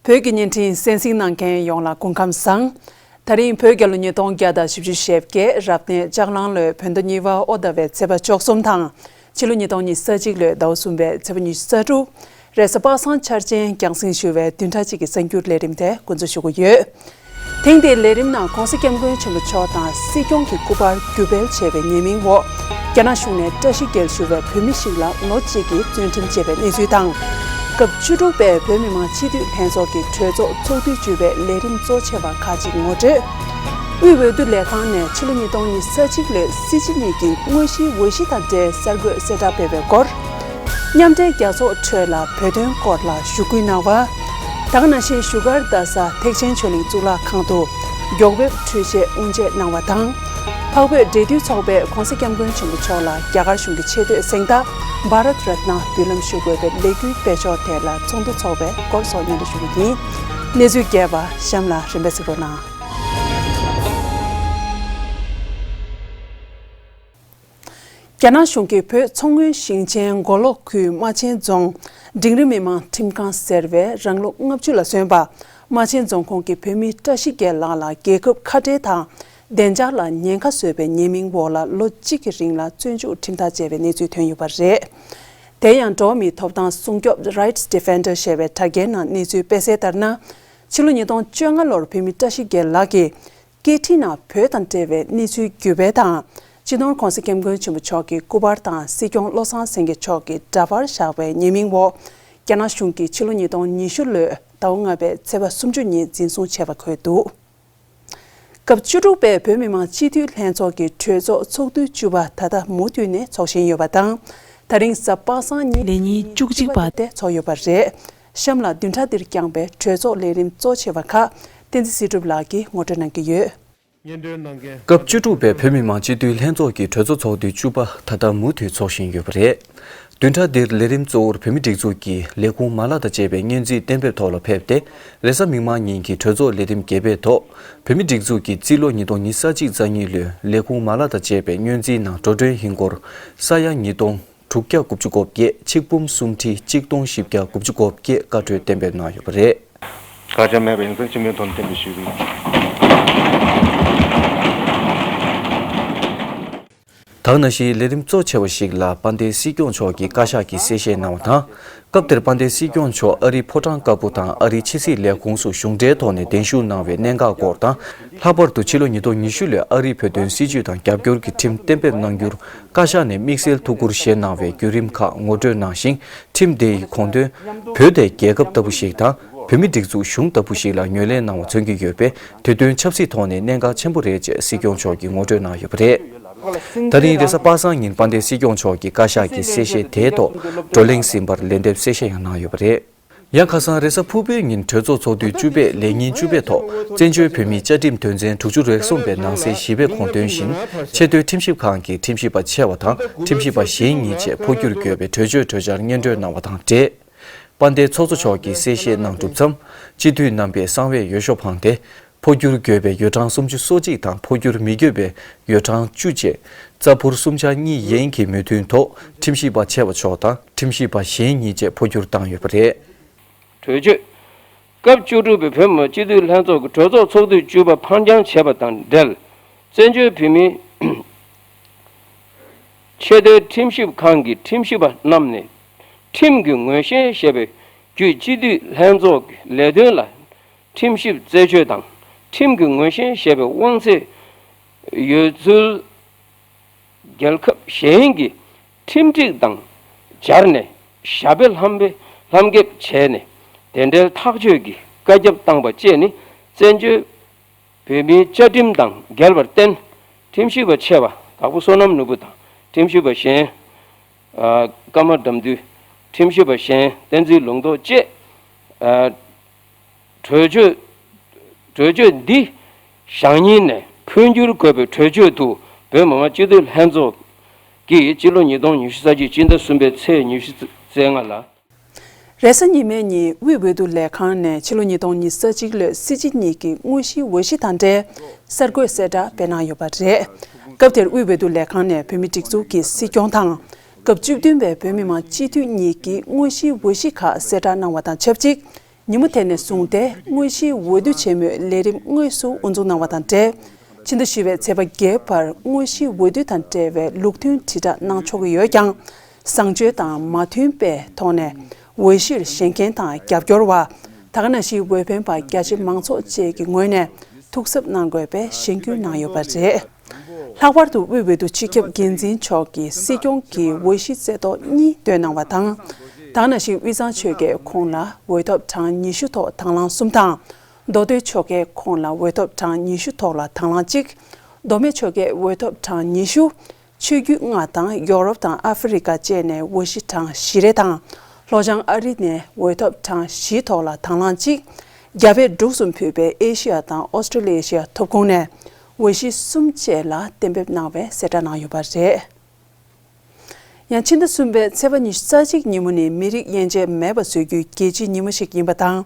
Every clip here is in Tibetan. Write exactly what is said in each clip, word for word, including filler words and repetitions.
བོད་ཀྱི་བརྙན་འཕྲིན་གསན་གཟིགས་གནང་མཁན་ཡོངས་ལ་སྐུ་ཁམས་བཟང་། ད་རིང་བོད་རྒྱལ་ལོ་ཉིས་སྟོང་བརྒྱ་དང་བཞི་བཅུ་ཞེ་བརྒྱད་རབ་གནས་ལྕགས་གླང་ལོའི་བོད་ཟླ་གཉིས་པ་དབོ་ཟླ་བའི་ཚེས་པ་བཅུ་གསུམ་དང་། ཕྱི་ལོ་ཉིས་སྟོང་ཉི་ཤུ་རྩ་གཅིག་ལོའི་ཟླ་བ་གསུམ་པའི་ཚེས་པ་ཉི་ཤུ་རྩ་དྲུག་རེས་གཟའ་པ་སངས་འཆར་ཅན་རྒྱང་སྲིང་ཞུ་བའི་བདུན་ཕྲག་གཅིག་གི་གསར་འགྱུར་ལས་རིམ་དེ་འགོ་འཛུགས་ཞུ་གི་ཡོད། ཐེངས་འདིའི་ལས་རིམ་ནང་༸གོང་ས་༸སྐྱབས་མགོན་ཆེན་པོ་མཆོག་དང་སྲིད་སྐྱོང་གི་སྐུ་པར་བརྒྱུད་སྤེལ་བྱས་པའི་ཉེས་མིང་འོག་རྒྱ་ནག་གཞུང་ནས་བཀྲ་ཤིས་རྒྱལ་ཞུ་བའི་བོད་མི་ཞིག་ལ་ལོ་གཅིག་གི་བཙོན་ཁྲིམས་བཅད་པའི་གནས་ཚུལ་དང་། སྐབས་བཅུ་དྲུག་པའི་བོད་མི་མང་སྤྱི་འཐུས་ལྷན་ཚོགས་ཀྱི་གྲོས་ཚོགས་ཚོགས་དུས་བཅུ་པའི་ལས་རིམ་གཙོ་ཆེ་བ་ཁག་ཅིག་ངོ་སྤྲོད། དབུས་འོས་བསྡུ་ལས་ཁང་ནས་ཕྱི་ལོ་ཉིས་སྟོང་ཉི་ཤུ་རྩ་གཅིག་ལོའི་སྲིད་སྤྱི་གཉིས་ཀྱི་དངོས་གཞིའི་འོས་གཞི་དང་འབྲེལ་གསར་འགོད་གསལ་བསྒྲགས་སྤེལ་བའི་སྐོར། མཉམ་འབྲེལ་རྒྱལ་ཚོགས་ཁྲོད་ལ་བོད་དོན་སྐོར་ལ་ཞུ་སྐུལ་གནང་བ། ད་ག་ནང་བཞིན་བཞུགས་སྒར་རྡ་ས་ཐེག་ཆེན་ཆོས་གླིང་གཙུག་ལག་ཁང་དུ་མགྱོགས་བོད་འཕྲུལ་ཆས་དབུ་འབྱེད་གནང་བ་དང་། འཕགས་བོད་འབྲེལ་མཐུད་ཚོགས་པས་༸གོང་ས་༸སྐྱབས་མགོན་ཆེན་པོ་མཆོག་ལ་རྒྱ་གར་གཞུང་གི་ཆེ་བསྟོད་གཟེངས་རྟགས་བྷ་རཏ་རཏ་ན་འབུལ་ལམ་ཞུ་དགོས་པའི་ལས་འགུལ་སྤེལ་ཕྱོགས་ཐད་ལ་ཚོགས་འདུ་ཚོགས་པའི་སྐོར་སོགས་སྙན་སྒྲོན་ཞུ་རྒྱུ་ཡིན། གནས་ཚུལ་རྒྱས་པ་གཤམ་ལ་རིམ་པས་གཟིགས་རོགས་གནང་། རྒྱ་ནག་གཞུང་གིས་བོད་མཚོ་སྔོན་ཞིང་ཆེན་མགོ་ལོག་ཁུལ་རྨ་ཆེན་རྫོང་འབྲིང་རིམ་མི་དམངས་ཁྲིམས་ཁང་ཟེར་བའི་རང་ལོ་ལྔ་བཅུ་ལ་སོན་པ་རྨ་ཆེན་རྫོང་ཁོངས་ཀྱི་བོད་མི་བཀྲ་ཤིས་རྒྱལ་ལགས་ལ་རྒྱལ་ཁབ་ཁ་བྲལ་དང་བདེ་འཇགས་ལ་ཉེན་ཁ་བཟོས་པའི་ཉེས་མིང་འོག་ལ་ལོ་གཅིག་གི་རིང་ལ་བཙོན་འཇུག་ཁྲིམས་ཐག་བཅད་པའི་གནས་ཚུལ་ཐོན་ཡོད་པ་རེད། དེ་ཡང་འགྲོ་བ་མིའི་ཐོབ་ཐང་སྲུང་སྐྱོབ་Rights Defender ཞེས་པའི་དྲ་རྒྱའི་ནང་གནས་ཚུལ་སྤེལ་གསལ་ལྟར་ན། ཕྱི་ལོ་ཉིས་སྟོང་བཅོ་ལྔ་ལོར་བོད་མི་བཀྲ་ཤིས་རྒྱལ་ལགས་ཀྱིས། སྐད་འཕྲིན་ནང་བོད་དང་འབྲེལ་བའི་གནས་ཚུལ་བརྒྱུད་སྤེལ་དང་། སྤྱི་ནོར་༸གོང་ས་༸སྐྱབས་མགོན་ཆེན་པོ་མཆོག་གི་སྐུ་པར་དང་སྲིད་སྐྱོང་བློ་བཟང་སེང་གེ་མཆོག་གི་འདྲ་པར་བཞག་པའི་ཉེས་མིང་འོག་རྒྱ་ནག་གཞུང་གིས་ཕྱི་ལོ་ཉིས་སྟོང་ཉི་ཤུ་ལོའི་ཟླ་བ་ལྔ་པའི་ཚེས་པ་སུམ་ཅུ་ཉིན་འཛིན་བཟུང་བྱས་པ་འཁོད་འདུག་སྐབས་བཅུ་དྲུག་པའི་བོད་མི་མང་སྤྱི་འཐུས་ལྷན་ཚོགས་ཀྱི་གྲོས་ཚོགས་ཚོགས་དུས་བཅུ་པ་ད་ལྟ་མུ་མཐུད་ནས་འཚོགས་བཞིན་ཡོད་པ་དང་། ད་རིང་གཟའ་པ་སངས་ཉིན་ལས་ཉིན་བཅུ་གཅིག་པ་དེ་ཚོགས་ཡོད་པ་རེད། གཤམ་ལ་བདུན་ཕྲག་འདིར་བསྐྱངས་པའི་གྲོས་ཚོགས་ལས་རིམ་གཙོ་ཆེ་བ་ཁག་བསྟན་འཛིན་སྲིད་སྒྲུབ་ལགས་ཀྱིས་ངོ་སྤྲོད་གནང་གི་ཡོད། སྐབས་བཅུ་དྲུག་པའི་བོད་མི་མང་སྤྱི་འཐུས་ལྷན་ཚོགས་ཀྱི་གྲོས་ཚོགས་ཚོགས་དུས་བཅུ་པ་ད་ལྟ་མུ་མཐུད་འཚོགས་བཞིན་ཡོད་པ་རེད། བདུན་ཕྲག་འདིར་ལས་རིམ་གཙོ་བོར་བོད་མི་སྒྲིག་འཛུགས་ཀྱི་ལས་ཁུངས་མ་ལག་དང་བཅས་པའི་སྙན་ཚིག་གཏན་འབེབས་ཐོག་ལ་ཕེབས་ཏེ། རེས་གཟའ་མིག་དམར་ཉིན་གྱི་གྲོས་ཚོགས་ལས་རིམ་བརྒྱད་པའི་ཐོག་བོད་མི་སྒྲིག་འཛུགས་ཀྱི་རྩིས་ལོ་ཉིས་སྟོང་ཉི་ཤུ་རྩ་གཅིག་རྩ་གཉིས་ལོའི་ལས་ཁུངས་མ་ལག་དང་བཅས་པའི་སྙན་ཚིག་ནང་འགྲོ་གྲོན་ཧིན་སྒོར་ས་ཡ་ཉིས་སྟོང་དྲུག་བརྒྱ་དགུ་བཅུ་གོ་བརྒྱད། ཆིག་འབུམ་སུམ་ཁྲི་གཅིག་སྟོང་བཞི་བརྒྱ་དགུ་བཅུ་གོ་བརྒྱད་བཀའ་འཁྲོལ་གཏན་འབེབས་གནང་ཡོད་པ་རེད། དགག་བྱ་མེད་པ་ཡིན་ཙང་སྤྱི་མོས་ཐོག་ནས་གཏན་འབེབས་ཞུས་པ་ཡིན། ད་ག་ནང་བཞིན་ལས་རིམ་གཙོ་ཆེ་བ་ཞིག་ལ་དཔལ་ལྡན་སྲིད་སྐྱོང་མཆོག་གིས་བཀའ་ཤག་གི་གསལ་བཤད་གནང་བ་དང་། སྐབས་དེར་དཔལ་ལྡན་སྲིད་སྐྱོང་མཆོག་ཨ་རིའི་ཕོ་བྲང་དཀར་པོ་དང་ཨ་རིའི་ཕྱི་སྲིད་ལས་ཁུངས་སུ་གཞུང་འབྲེལ་ཐོག་ནས་གདན་ཞུ་གནང་བའི་གནད་འགག་སྐོར་དང་། ལྷག་པར་དུ་ཕྱི་ལོ་ཉིས་སྟོང་ཉི་ཤུ་ལོའི་ཨ་རིའི་བོད་དོན་སྲིད་བྱུས་དང་རྒྱབ་སྐྱོར་གྱི་ཁྲིམས་གཏན་འབེབས་གནང་རྒྱུར། བཀའ་ཤག་ནས་དམིགས་བསལ་ཐུགས་ཁུར་བཞེས་གནང་བའི་བརྒྱུད་རིམ་ཁག་ངོ་སྤྲོད་གནང་ཞིང་། ཁྲིམས་དེ་ཡི་དགོངས་དོན། བོད་དེ་རྒྱལ་ཁབ་ལྟ་བུ་ཞིག་དང་། བོད་མིའི་སྒྲིག་འཛུགས་གཞུང་ལྟ་བུ་ཞིག་ལ་ངོས་ལེན་གནང་བ་མཚོན་གྱི་ཡོད་པས། དེ་དོན་ཆབ་སྲིད་ཐོག་ནས་གནད་འགག་ཆེན་པོ་རེད་ཅེས་སྲིད་སྐྱོང་མཆོག་གིས་ངོ་སྤྲོད་གནང་ཡོད་པ་རེད། ད་རིང་རེས་གཟའ་པ་སངས་ཉིན་དཔལ་ལྡན་སྲིད་སྐྱོང་མཆོག་གིས་བཀའ་ཤག་གི་གསལ་བཤད་དེའི་ཐོག་བགྲོ་གླེང་ཟིན་པར་ལན་འདེབས་གསལ་བཤད་ཡང་གནང་ཡོད་པ་རེད། ཡང་ཁ་སང་རེས་གཟའ་ཕུར་བུའི་ཉིན་གྲོས་ཚོགས་ཚོགས་དུས་བཅུ་པའི་ལས་ཉིན་བཅུ་པའི་ཐོག་བཙན་བྱོལ་བོད་མིའི་བཅའ་ཁྲིམས་དོན་ཚན་དྲུག་ཅུ་རེ་གསུམ་པའི་ནང་གསེས་བཞི་པའི་དགོངས་དོན་བཞིན། ཆེས་མཐོའི་ཁྲིམས་ཞིབ་ཁང་གི་ཁྲིམས་ཞིབ་པ་ཆེ་བ་དང་ཁྲིམས་ཞིབ་པ་གཞན་གཉིས་བཅས་འཕོ་འགྱུར་དགོས་པའི་གྲོས་ཆོད་གྲོས་འཆར་སྙན་སྒྲོན་གནང་བ་དང་འབྲེལ། དཔལ་ལྡན་ཚོགས་གཙོ་མཆོག་གིས་གསལ་བཤད་གནང་གྲུབ་མཚམས། སྤྱི་འཐུས་རྣམ་པས་གསང་བའི་འོས་ཤོག་འཕངས་ཏེ། འཕོ་འགྱུར་དགོས་པའི་འོས་གྲངས་སུམ་ཅུ་སོ་གཅིག་དང་འཕོ་འགྱུར་མི་དགོས་པའི་འོས་གྲངས་བཅུ་བཅས། རྩ་ཕུར་གསུམ་ཆ་གཉིས་ཡན་གྱི་མོས་མཐུན་ཐོག་ཁྲིམས་ཞིབ་པ་ཆེ་བ་མཆོག་དང་ཁྲིམས་ཞིབ་པ་གཞན་གཉིས་བཅས་འཕོ་འགྱུར་བཏང་ཡོད་པ་རེད། གྲོས་ཆོད། སྐབས་བཅུ་དྲུག་པའི་བོད་མི་མང་སྤྱི་འཐུས་ལྷན་ཚོགས་ཀྱི་གྲོས་ཚོགས་ཚོགས་དུས་བཅུ་པ་ཕར་འགྱངས་བྱས་པ་དང་འབྲེལ། བཙན་བྱོལ་བོད་མིའི་ཆེས་མཐོའི་ཁྲིམས་ཞིབ་ཁང་གི་ཁྲིམས་ཞིབ་པ་རྣམས་ནས། ཁྲིམས་ཀྱི་ངོས་བཞེས་ཞེས་པའི་བརྒྱུད་སྤྱི་འཐུས་ལྷན་ཚོགས་ཀྱི་ལས་དོན་ལ་ཁྲིམས་ཞིབ་རྩད་གཅོད་དང་ཁྲིམས་ཀྱི་ངོས་བཞེས་ཞེས་པའི་དབང་ཚད་ཡོད་ཚུལ། རྒྱལ་ཁབ་གཞན་གྱི་ཁྲིམས་སྒྲིག་དང་སྦྱར་ནས་ཞབས་པད་ལྷམ་པའི་ལྷམ་འགེབས་བྱས་ནས་དེ་འབྲེལ་ཐག་གཅོད་ཀྱི་བཀའ་ཁྱབ་བཏང་པ་བཅས་ནི་བཙན་བྱོལ་བོད་མིའི་བཅའ་ཁྲིམས་དང་འགལ་བར་བརྟེན། ཁྲིམས་ཞིབ་པ་ཆེ་བ་དྭགས་པོ་བསོད་ནམས་ནོར་བུ་དང་ཁྲིམས་ཞིབ་པ་གཞན། ཨ། ཀརྨ་དགྲ་འདུལ། ཁྲིམས་ཞིབ་པ་གཞན་བསྟན་འཛིན་ལུང་རྟོགས་བཅས། ཨ། གྲོས་ཆོད། གྲོས་ཆོད་འདི་བཞག་ཉིན་ནས་འཕོ་འགྱུར་དགོས་པའི་གྲོས་ཆོད་དུ་བོད་མི་མང་སྤྱི་འཐུས་ལྷན་ཚོགས་ཀྱིས་སྤྱི་ལོ་ཉིས་སྟོང་ཉི་ཤུ་རྩ་གཅིག་སྤྱི་ཟླ་གསུམ་པའི་ཚེས་ཉི་ཤུ་རྩ་ལྔ་ལ། རེས་གཟའ་ཉི་མའི་ཉིན་དབུས་འོས་བསྡུ་ལས་ཁང་ནས་ཕྱི་ལོ་ཉིས་སྟོང་ཉི་ཤུ་རྩ་གཅིག་ལོའི་སྲིད་སྤྱི་གཉིས་ཀྱི་དངོས་གཞིའི་འོས་གཞི་དང་འབྲེལ་གསར་འགོད་གསལ་བསྒྲགས་སྤེལ་གནང་ཡོད་པ་རེད། སྐབས་དེར་དབུས་འོས་བསྡུ་ལས་ཁང་ནས་བོད་མིའི་སྒྲིག་འཛུགས་ཀྱི་སྲིད་སྐྱོང་དང་། སྐབས་བཅུ་བདུན་པའི་བོད་མི་མང་སྤྱི་འཐུས་གཉིས་ཀྱི་དངོས་གཞིའི་འོས་གཞི་ཁག་གསལ་བསྒྲགས་གནང་བ་དང་ཆབས་ཅིག་ཉིན་མོ་དེ་ནས་བཟུང་སྟེ་དངོས་གཞིའི་འོས་བསྡུ་ཆེན་མོའི་ལས་རིམ་དངོས་སུ་དབུ་འཛུགས་གནང་བ་དང་འབྲེལ། ཕྱི་ཟླ་བཞི་པའི་ཚེས་པ་བརྒྱད་བར་དངོས་གཞིའི་འོས་བསྡུ་དང་འབྲེལ་བའི་ལུགས་མཐུན་དྲིལ་བསྒྲགས་གནང་ཆོག་གི་ཡོད་ཀྱང་། བཟང་སྤྱོད་དང་མ་མཐུན་པའི་ཐོག་ནས་འོས་གཞིར་ཞེན་མཁན་དང་རྒྱབ་སྐྱོར་བ། ད་ག་ནང་བཞིན་འོས་འཕེན་པ་རྒྱ་ཆེ་མང་ཚོགས་བཅས་ཀྱི་ངོས་ནས་ཐུགས་གཟབ་གནང་དགོས་པའི་གཞེན་སྐུལ་གནང་ཡོད་པ་རེད། ལྷག་པར་དུ་དབུས་འོས་བསྡུ་སྤྱི་ཁྱབ་འགན་འཛིན་མཆོག་གིས་སྲིད་སྐྱོང་གི་འོས་གཞི་རྩེ་ཏོག་གཉིས་བཏོན་གནང་བ་དང་། ད་ག་ནང་བཞིན་དབུས་གཙང་ཆོལ་ཁའི་ཁོངས་ལ་འོས་ཐོབ་གྲངས་ཉི་ཤུ་ཐོག་དང་བླངས་གསུམ་དང་། མདོ་སྟོད་ཆོལ་ཁའི་ཁོངས་ལ་འོས་ཐོབ་གྲངས་ཉི་ཤུ་ཐོག་ལ་དང་བླངས་གཅིག་མདོ་སྨད་ཆོལ་ཁའི་འོས་ཐོབ་གྲངས་ཉི་ཤུ། ཆོས་བརྒྱུད་ལྔ་དང་ཡོ་རོབ་དང་ཨ་ཧྥེ་རི་ཀ་བཅས་ནས་འོས་གཞི་གྲངས་བཞི་རེ་དང་། ལྷོ་བྱང་ཨ་རི་ནས་འོས་ཐོབ་གྲངས་བཞིའི་ཐོག་ལ་དང་བླངས་གཅིག་རྒྱ་བལ་འབྲུག་གསུམ་ཕུད་པའི་ཨེ་ཤི་ཡ་དང་ཨོ་སི་ཀྲི་ལི་ཡ་ཨེ་ཤི་ཡ་ཐོབ་ཁུངས་ནས་འོས་གཞི་གསུམ་བཅས་ལ་གཏན་འབེབས་གནང་བའི་གསལ་བསྒྲགས་གནང་ཡོད་པ་རེད། ཡང་ཕྱི་ཟླ་གསུམ་པའི་ཚེས་པ་ཉི་ཤུ་རྩ་གཅིག་ཉིན་མོ་ནི་མི་རིགས་དབྱེ་འབྱེད་མེད་པ་བཟོ་རྒྱུའི་རྒྱལ་སྤྱིའི་ཉིན་མོ་ཞིག་ཡིན་པ་དང་།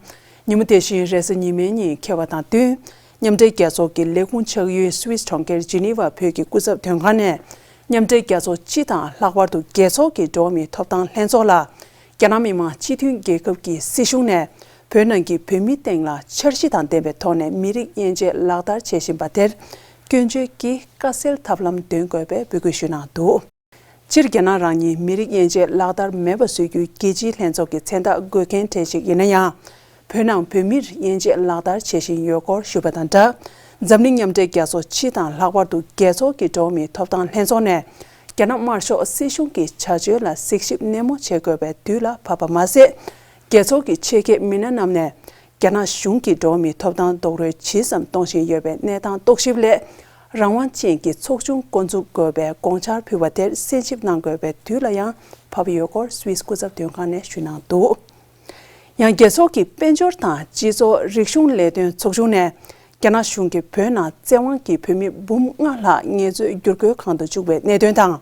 ཉིན་མོ་དེ་བཞིན་རེས་གཟའ་ཉི་མའི་ཉིན་འཁེལ་བ་དང་བསྟུན། མཉམ་འབྲེལ་རྒྱལ་ཚོགས་ཀྱི་ལས་ཁུངས་ཆགས་ཡུལ་སུད་སི་གྲོང་ཁྱེར་ཇི་ནི་ཝ་བོད་ཀྱི་སྐུ་ཚབ་དོན་ཁང་ནས། མཉམ་འབྲེལ་རྒྱལ་ཚོགས་སྤྱི་དང་ལྷག་པར་དུ་རྒྱལ་ཚོགས་ཀྱི་འགྲོ་བ་མིའི་ཐོབ་ཐང་ལྷན་ཚོགས་ལ། རྒྱ་ནག་མི་དམངས་སྤྱི་མཐུན་རྒྱལ་ཁབ་ཀྱི་སྲིད་གཞུང་ནས་བོད་ནང་གི་བོད་མིའི་སྟེང་ལ་འཆར་གཞི་དང་ལྡན་པའི་ཐོག་ནས་མི་རིགས་དབྱེ་འབྱེད་ལག་བསྟར་བྱེད་བཞིན་པ་དེར་སྐྱོན་བརྗོད་ཀྱིས་དཀའ་སེལ་ཐབས་ལམ་འདོན་དགོས་པའི་འབོད་སྐུལ་ཞུས་གནང་འདུག་སྤྱིར་རྒྱ་ནག་རང་ཉིད་མི་རིགས་དབྱེ་འབྱེད་ལག་བསྟར་མེད་པ་བཟོ་རྒྱུའི་རྒྱལ་སྤྱིའི་ལྷན་ཚོགས་ཀྱི་མཚན་རྟགས་འགོད་མཁན་གྲས་ཤིག་ཡིན་ན་ཡང་། བོད་ནང་བོད་མིར་དབྱེ་འབྱེད་ལག་བསྟར་བྱེད་བཞིན་ཡོད་སྐོར་ཞུས་པ་དང་སྦྲགས། འཛམ་གླིང་མཉམ་འབྲེལ་རྒྱལ་ཚོགས་སྤྱི་དང་ལྷག་པར་དུ་རྒྱལ་ཚོགས་ཀྱི་འགྲོ་བ་མིའི་ཐོབ་ཐང་ལྷན་ཚོགས་ནས་རྒྱ་ནག་དམར་ཤོག་སྲིད་གཞུང་གི་བྱ་སྤྱོད་ལ་གཟིགས་ཞིབ་ནན་མོ་བྱེད་དགོས་པའི་དུས་ལ་བབ་པ་མ་ཟད། རྒྱལ་ཚོགས་ཀྱི་ཆེད་མཁས་མི་སྣ་རྣམས་ནས། རྒྱ་ནག་གཞུང་གིས་འགྲོ་བ་མིའི་ཐོབ་ཐང་རྡོག་རོལ་ཇི་ཙམ་གཏོང་བཞིན་ཡོད་པའི་གནས་སྟངས་རྟོག་ཞིབ་སླད། རང་དབང་ཅན་གྱི་ཚོགས་ཆུང་འགོ་འཛུགས་དགོས་པའི་དགོངས་འཆར་ཕུལ་བ་དེར་གསན་ཞིབ་གནང་དགོས་པའི་དུས་ལ་ཡང་བབ་ཡོད་སྐོར་སུད་སི་སྐུ་ཚབ་དོན་ཁང་ནས་ཞུས་གནང་འདུག་ཡང་རྒྱལ་ཚོགས་ཀྱི་དཔལ་འབྱོར་དང་སྤྱི་ཚོགས་རིག་གཞུང་ལས་དོན་ཚོགས་ཆུང་ནས། རྒྱ་ནག་གཞུང་གིས་བོད་ནང་བཙན་དབང་གིས་བོད་མི་འབུམ་ལྔ་ལྷག་ངལ་རྩོལ་བསྒྱུར་བཀོལ་ཁང་དུ་བཅུག་པའི་གནད་དོན་དང་།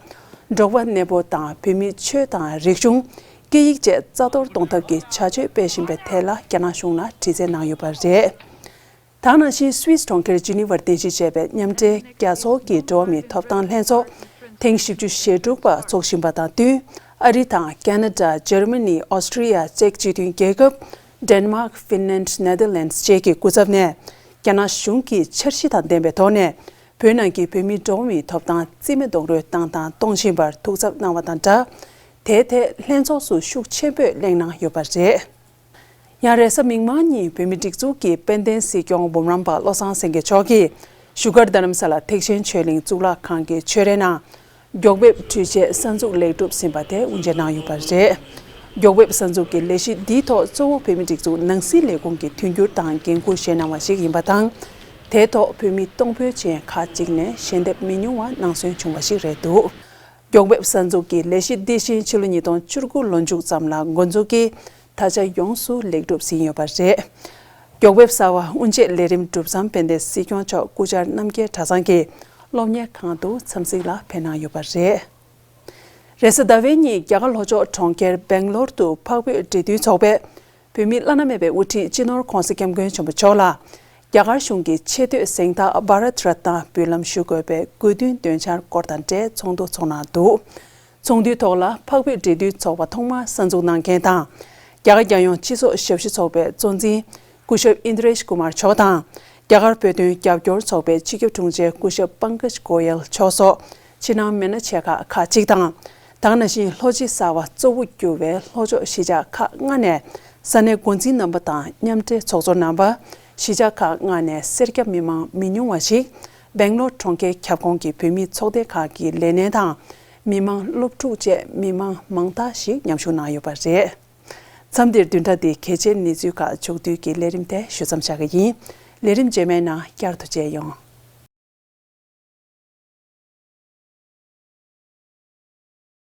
འབྲོག་པ་གནས་སྤོ་དང་བོད་མིའི་ཆོས་དང་རིག་གཞུང་། སྐད་ཡིག་བཅས་རྩ་གཏོར་གཏོང་ཐབས་ཀྱི་བྱ་སྤྱོད་སྤེལ་བཞིན་པའི་ཐད་ལ་རྒྱ་ནག་གཞུང་ལ་དྲི་རྩད་གནང་ཡོད་པ་རེད། ད་ག་ནང་བཞིན་སུད་སི་གྲོང་ཁྱེར་ཇི་ནི་ཝར་རྟེན་གཞི་བྱས་པའི་མཉམ་འབྲེལ་རྒྱལ་ཚོགས་ཀྱི་འགྲོ་བ་མིའི་ཐོབ་ཐང་ལྷན་ཚོགས་ཐེངས་བཞི་བཅུ་ཞེ་དྲུག་པ་འཚོགས་བཞིན་པ་དང་བསྟུན། ཨ་རི་དང་ཁ་ན་ཌ། འཇར་མ་ནི། ཨོ་སི་ཀྲི་ཡ། ཅེཀ་སྤྱི་མཐུན་རྒྱལ་ཁབ། ཌེན་མཱག། ཧྥིན་ལན། ནེ་དར་ལན་ཌི་བཅས་ཀྱི་སྐུ་ཚབ་ནས། རྒྱ་ནག་གཞུང་གིས་འཆར་གཞི་དང་ལྡན་པའི་ཐོག་ནས། བོད་ནང་གི་བོད་མིའི་འགྲོ་བ་མིའི་ཐོབ་ཐང་རྩིས་མེད་རྡོག་རོལ་བཏང་དང་གཏོང་བཞིན་པར་ཐུགས་འཚབ་གནང་བ་དང་སྦྲགས། དེའི་ཐད་ལྷན་ཚོགས་སུ་ཤུགས་ཆེན་པོས་གླེང་གནང་ཡོད་པ་རེད། ཡང་རེས་གཟའ་མིག་དམར་ཉིན་བོད་མིའི་སྒྲིག་འཛུགས་ཀྱི་དཔལ་ལྡན་སྲིད་སྐྱོང་འབུམ་རམས་པ་བློ་བཟང་སེང་གེ་མཆོག་གིས་བཞུགས་སྒར་རྡ་རམ་ས་ལ་ཐེག་ཆེན་ཆོས་གླིང་གཙུག་ལག་ཁང་གི་ཆོས་རའི་ནང་། མགྱོགས་འབེབས་འཕྲུལ་ཆས་གསར་འཛུགས་ལེགས་གྲུབ་ཟིན་པ་དེ་དབུ་འབྱེད་གནང་ཡོད་པ་རེད། མགྱོགས་འབེབས་གསར་འཛུགས་ཀྱི་ལས་གཞི་འདིའི་ཐོག་གཙོ་བོ་བོད་མིའི་སྒྲིག་འཛུགས་ནང་སྲིད་ལས་ཁུངས་ཀྱི་མཐུན་འགྱུར་དང་འགན་འཁུར་བཞེས་གནང་བ་ཞིག་ཡིན་པ་དང་། དེའི་ཐོག་བོད་མི་གཏོང་ཕོད་ཅན་ཁག་ཅིག་ནས་ཞལ་འདེབས་མི་ཉུང་བ་གནང་སོན་བྱུང་བ་ཞིག་རེད་འདུག་མགྱོགས་འབེབས་གསར་འཛུགས་ཀྱི་ལས་གཞི་འདི་བཞིན་ཕྱི་ལོ་ཉིས་སྟོང་བཅུ་དགུ་ལོ་མཇུག་ཙམ་ལ་འགོ་འཛུགས་ཀྱིས་ད་ཆ་ཡོངས་སུ་ལེགས་གྲུབ་ཟིན་ཡོད་པ་རེད། མགྱོགས་འབེབས་གསར་བ་དབུ་འབྱེད་ལས་རིམ་གྲུབ་མཚམས་དཔལ་ལྡན་སྲིད་སྐྱོང་མཆོག་སྐུ་བཅར་རྣམ་རྒྱལ་གྲྭ་ཚང་གི་སློབ་གཉེར་ཁང་དུ་འཚམས་གཟིགས་ལ་ཕེབས་གནང་ཡོད་པ་རེད། རེས་གཟའ་ཟླ་བའི་ཉིན་རྒྱ་གར་ལྷོ་ཕྱོགས་གྲོང་ཁྱེར་སྦེང་ལོར་དུ་འཕགས་བོད་འབྲེལ་མཐུད་ཚོགས་པས་བོད་མིའི་བླ་ན་མེད་པའི་དབུ་ཁྲིད་སྤྱི་ནོར་༧གོང་ས་༧སྐྱབས་མགོན་ཆེན་པོ་མཆོག་ལ་རྒྱ་གར་གཞུང་གི་ཆེ་བསྟོད་གཟེངས་རྟགས་བྷ་རཏ་རཏ་ན་འབུལ་ལམ་ཞུ་དགོས་པའི་དགོས་འདུན་འདོན་འཆར་སྐོར་དང་འབྲེལ་ཚོགས་འདུ་འཚོགས་གནང་འདུག་ཚོགས་འདུའི་ཐོག་ལ་འཕགས་བོད་འབྲེལ་མཐུད་ཚོགས་པ་ཐོག་མར་གསར་འཛུགས་གནང་མཁན་དང་། རྒྱ་གར་རྒྱལ་ཡོངས་སྤྱི་ཚོགས་ཞབས་ཞུ་ཚོགས་པའི་གཙོ་འཛིན་སྐུ་ཞབས་ཨིན་དྲེཤ་ཀུ་མར་མཆོག་དང་། རྒྱ་གར་བོད་དོན་རྒྱབ་སྐྱོར་ཚོགས་པའི་སྤྱི་ཁྱབ་དྲུང་ཆེ་སྐུ་ཞབས་པང་ཀཇ་གོ་ཡལ་མཆོག་སོགས་ཕྱི་ནང་མི་སྣ་ཆེ་ཁག་ཁག་ཅིག་དང་། ད་ག་ནང་བཞིན་ལྷོ་སྤྱི་གསར་པ་གཙོ་བོ་གྱུར་བའི་ལྷོ་ཕྱོགས་གཞིས་ཆགས་ཁག་ལྔ་ནས་ས་གནས་འགོ་འཛིན་རྣམ་པ་དང་མཉམ་འབྲེལ་ཚོགས་གཙོ་རྣམ་པ། གཞིས་ཆགས་ཁག་ལྔ་ནས་སེར་སྐྱ་མི་མང་མི་ཉུང་བ་ཞིག་སྦེང་ལོར་གྲོང་ཁྱེར་ཁྱབ་ཁོངས་ཀྱི་བོད་མིའི་ཚོགས་སྡེ་ཁག་གི་ལས་སྣེ་དང་། མི་མང་སློབ་ཕྲུག་བཅས་མི་མང་མང་དག་ཞིག་མཉམ་ཞུགས་གནང་ཡོད་པ་རེད། མཚམས་འདིར་བདུན་ཕྲག་འདིའི་གལ་ཆེའི་གནས་ཚུལ་ཁག་ཕྱོགས་བསྡུས་ཀྱི་ལས་རིམ་དེ་ཞུ་མཚམས་བཞག་གི་ཡིན། ལས་རིམ་རྗེས་མའི་ནང་བསྐྱར་དུ་མཇལ་ཡོང་།